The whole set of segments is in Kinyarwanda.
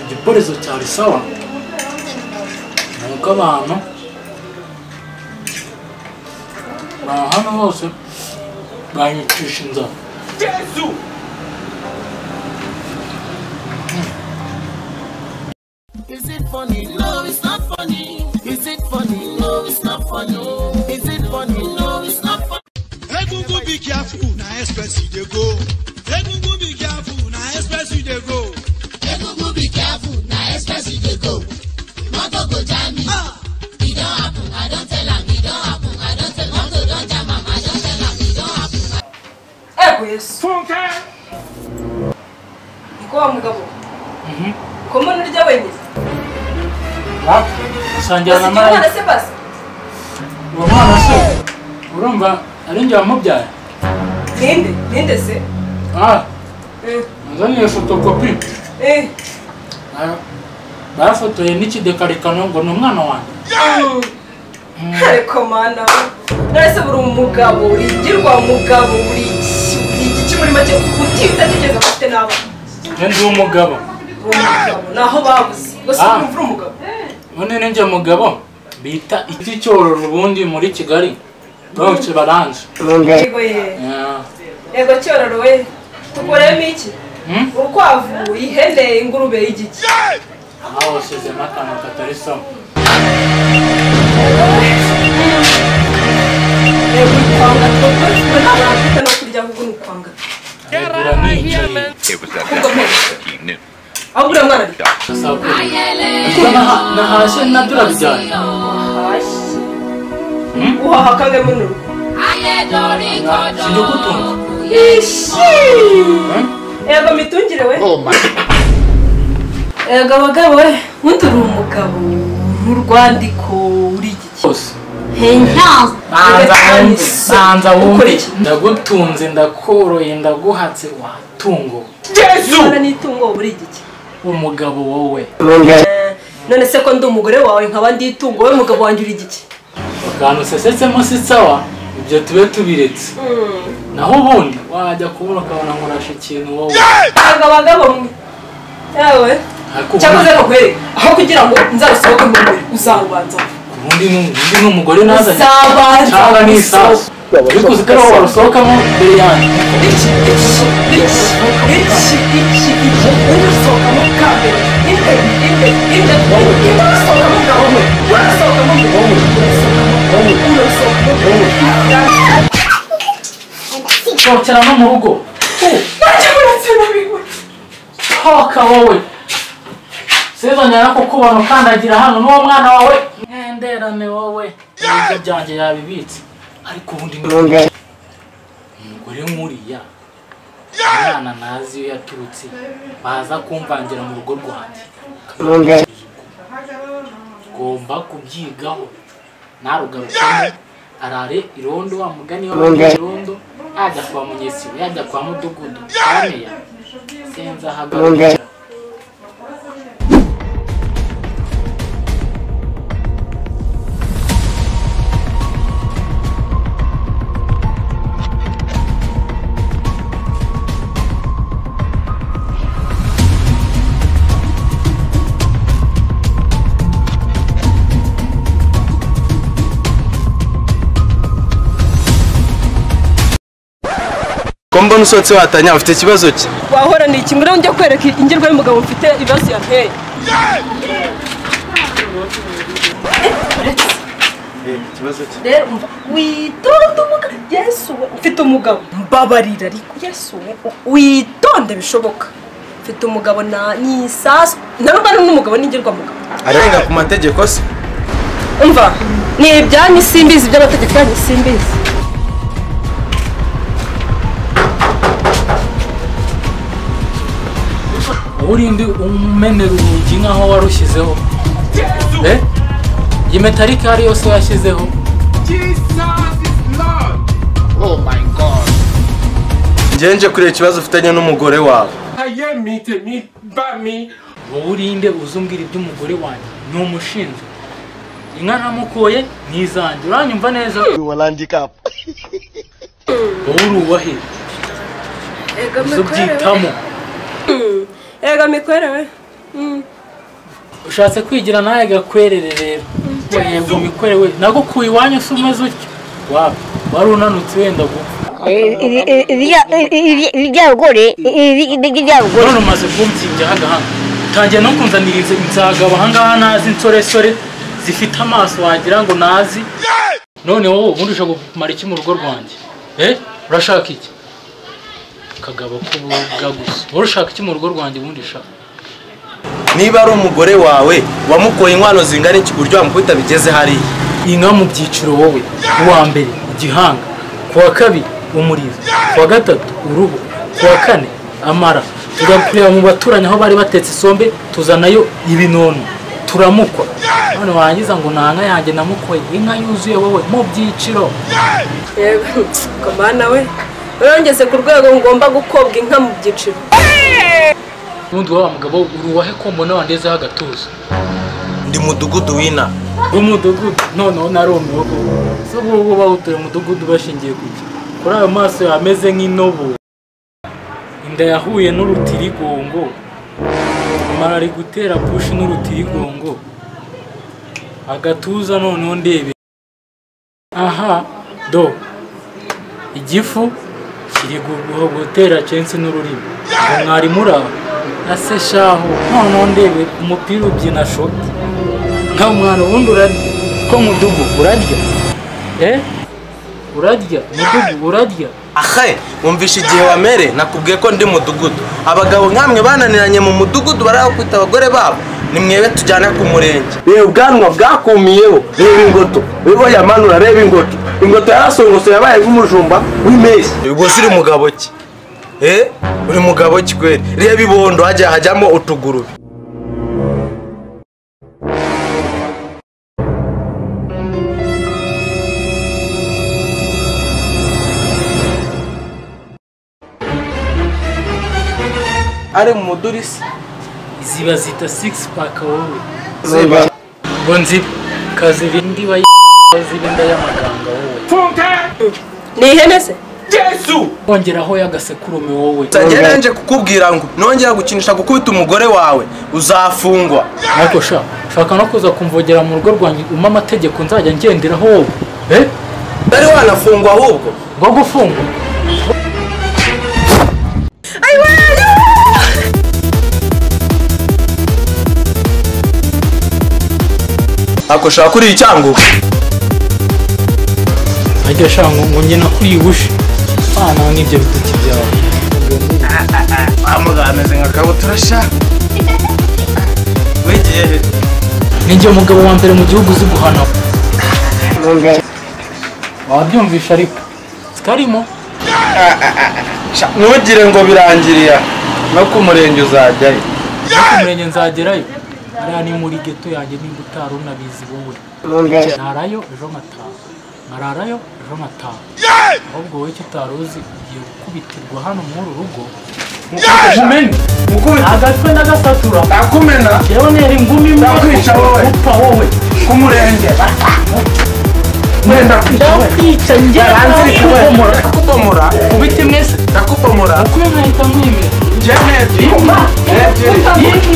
Igiporezo cyari sawa. Nuko abantu hano hose banyicisha inzara. Jesu! Is it funny? No, it's not funny. Is it funny? No, it's not funny. Is it funny? No, it's not funny. Egungun be careful, na express you dey go. Egungun be careful, na express you dey go. Egungun be careful, na express you dey go. Motor go jam me. E don happen, I don tell am, e don happen, I don tell motor don jam am, I don tell am, e don happen. Ego Yesu. Funke! Niko wa mugabo. Ko mbona urya wenyine? Usangira na Marayika. Se basi. Uwo mwana se urumva ari njye wamubyaye? Ninde? Ninde se? Ah. Nzaniye fotokopi. Bafotoye n'ikidekarikano ngo ni umwana wanjye. Ariko mana, none se buri umugabo, urigirwa umugabo, uri iki muri make utidatekereza ko ufite n'abana? Njye ndi umugabo. Naho babuze. Gusa urumva umugabo. None ninjye mugabo bita iki cyororo ubundi muri Kigali. Bose baranze. Yego ye. Yego cyororo we. Tukoremo iki? Urukwavu, ihene, ingurube, igiki. Aho usizemo akantu katari sawa. Yego kwanga twe ntabwo no kurya ahubwo ni ukwanga. Aho uriya mwana ari? Nahashye nabyo urabijyanye. Uhaha kangahe muri uru rugo? Sinjye ugutunze. Ishi! Yego mitungire we. Yego abagabo we, ubundi uri umugabo n'urwandiko uri igiki? Banza wumve. Ndagutunze, ndakoroye, ndaguhatse, watungo. Jesu! Mwana n'itungo uri igiki? Umugabo wowe. None se ko ndi umugore wawe nkaba ndi itungo, wowe mugabo wanjye uri igiki? Akantu usesetsemo si sawa, ibyo tube tubiretse. Naho ubundi wajya kubura ukabona nkurasha ikintu wowe. Yego abagabo mwe. Yewe. Cyakoze kakwereka aho kugira ngo nzarusohoke mu mubiri uzarubanza. Ubundi ni umugore nazanye. Uzabanza. Cyangwa ni isasu. Ariko uzi ko ari wowe warusohokamo mbere yanjye. Iki iki iki iki iki urusohokamo bwa mbere. Inde inde inde inde urusohokamo bwa wowe. Urusohokamo wowe. Urusohokamo urusohokamo. Sohokera no mu rugo. Ntacyo muretse nabiwe. Toka wowe. Sezanya nako kubona ukandagira hano n'uwo mwana wawe. Nkenderane wowe. Ibyo byanjye yabibitse. Ariko ubundi ni umugore nkuriya. Umwana ntazi iyo yaturutse. Baza kumvangira mu rugo rwanjye. Ngomba kubyigaho. Narugarukamo arare irondo wa mugani wa irondo yajya kwa Munyesibo yajya kwa Mudugudu kameya senza hagarukira. Mbona usohotse watanya ufite ikibazo ki? Wahora ni iki? Ngwino njye kwereka ingirwa y'umugabo mfite ibibazo yanteye. Ikibazo ki? Rero umva witonde umugabo. Yesu we mfite umugabo. Mbabarira ariko Yesu we witonde bishoboka. Mfite umugabo na ni isasu. Narumva n'umugabo n'ingirwa mugabo. Arenga ku mategeko se? Umva ni ibyanyu simbizi by'amategeko yanyu simbizi. Urindi umenera urugi nkaho warushyizeho. Iyi metalike ari yose yashyizeho. Oh my God. Ngenje kureba ikibazo ufitanye n'umugore wawe. Wowe urinde uzumbwira iby'umugore wanjye ni umushinzwe. Inka namukoye ni izanjye uranyumva neza? Wowe urubahe. Uzubyitamo. Ega mikwere we. Ushatse kwigira nawe gakwerere rero. Yego mikwere we. Nagukuye iwanyu se umeze utyo. Wapi? Wari unanutse wenda gupfa. None umaze kumbyimbya hagahanga. Utangiye no kunzanira inzagabo ahangaha nazi insoresore zifite amaso wagira ngo nazi. None wowe ubundi ushaka kumara iki mu rugo rwanjye? Urashaka iki? Kagabo kubuga gusa. Wowe ushaka iki mu rugo rwanjye ubundi shaka? Niba ari umugore wawe wamukoye inkwano zingana iki buryo wamukubita bigeze hariya? Inka mu byiciro wowe. Uwa mbere igihanga, kuwa kabiri umurizo, kuwa gatatu uruhu, kuwa kane amara. Tugakurira mu baturanyi aho bari batetse isombe tuzanayo ibinono turamukwa. None warangiza ngo nta nka yanjye namukoye, inka yuzuye wowe mu byiciro. Yego komana we, urongeze ku rwego ngomba gukobwa inka mu byiciro. Ubundi wa mugabo uruwahe ko mbona wandezeho agatuza? Ndi mudugudu wina. Umudugudu noneho narumiwe koko. So ubu bawutuye umudugudu bashingiye kuki? Kuri ayo maso yameze nk'intobo. Inda yahuye n'urutirigongo. Amara ari gutera push n'urutirigongo. Agatuza noneho ndebe. Aha do. Igifu kiri gutera chance n'ururimi. Mwari mura ase shaho noneho ndebe umupira ubyina shoti. Nka mwana ubundi urarya ko mudugu urarya? Urarya mudugu urarya? Ahe wumvisha igihe wamere nakubwiye ko ndi mudugudu. Abagabo nkamwe bananiranye mu mudugudu barakwita abagore babo. Ni mwebe tujyana ku murenge. Reba ubwanwa bwakumiyeho, reba ingoto. Reba yamanura, reba ingoto. Ingoto yarasongose yabaye nk'umujumba w'impeshyi. Ubwo uri mugabo ki? Uri mugabo ki kweri? Reba ibondo hajya hajyamo utugurube. Ari mu mudurisi ziba zita 6 pack wowe. Ziba ngo nzibe kazibindi ba zibinda y'amaganga wowe. Ni ihene se? Yesu! Ongeraho yagasekurume wowe. Ngiye nje kukubwira ngo nongera gukinisha gukubita umugore wawe uzafungwa. Ariko sha shaka no kuza kumvogera mu rugo rwanjye umpa amategeko nzajya ngenderaho wowe. Bari wanafungwa ahubwo. Ngo gufungwa. Ako shaka kuri icyango. Ajya shango ngo nge nakuyibushe. Pana n'ibyo bituki byawe. Amuga ameze nka kabutura sha. Wigiye. Ninjye mugabo wa mbere mu gihugu uzi guhana. Wabyumvisha ariko. Sikarimo. Ntugire ngo birangiriya no ku murenge uzajyayo. No ku murenge nzagerayo. Ariya ni muri ghetto yanjye nimba utari unabizi wowe. Narayo ejo nkataha. Nkararayo ejo nkataha. Ahubwo wowe icyo utari uzi ugiye gukubitirwa hano muri uru rugo. Mumene. Agatwe n'agasatura. Ndakumena. Yewe nera ingumi imwe. Ndakwica wowe. Upfa wowe. Ku murenge. Ndakwica njye. Ndakubomora. Kubita imwe se. Ndakubomora. Uko nkahita nkwimira. Njye nebyiri.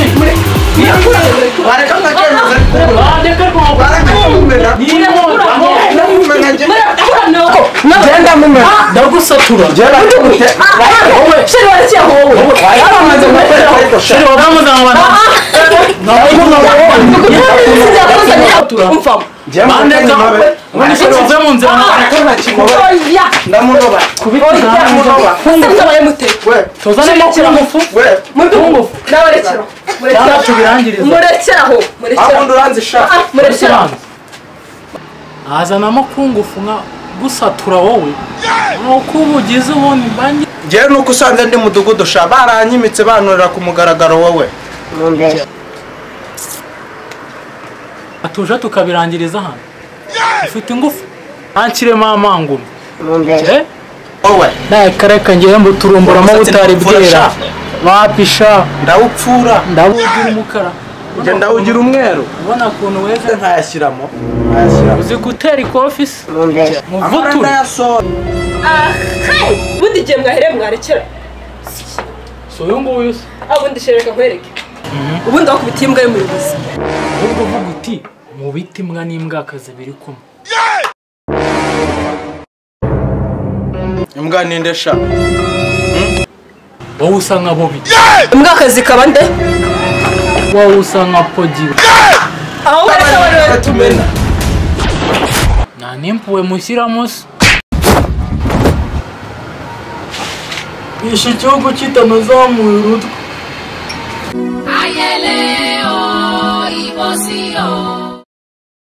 Imwe. Bareka nkakemeza. Bareka Genda mumena. Ndagusatura. Wowe. Sheri warakiye wowe. Sheri waramuza abantu. Umfamo. Azanamo kungufu nka gusatura wowe nuko ubugize ubundi mbange ngewe nuko usanze ndi mudugudu sha baranyimitse banurira ku mugaragaro wowe atuje tukabirangiriza hano ufite ingufu ankiremo amangumi wowe nakareka ngewe mbuturumburamo butari bwera wapisha ndawupfura ndawugira umukara njye ndawugira umweru ubona ukuntu weze nkayashyiramo uzi gutera ikofi se muvuture ubundi igihe mwahereye mwarekera Si uyu nguyu se? Ubundi shereka nkwereke. Ubundi wakubitiye imbwa y'umuyobozi. Ahubwo uvuga uti mu biti imbwa n'imbwakazi biri kumwe. Imbwa ninde sha? Wowe usa nka Bobi. Imbwakazi ikaba nde? Wowe usa nka Pogi. Aho wereka abantu Tumena. Nta n'impuhwe mushyiramo se. Bishe igihugu kitanazamuye urutwe.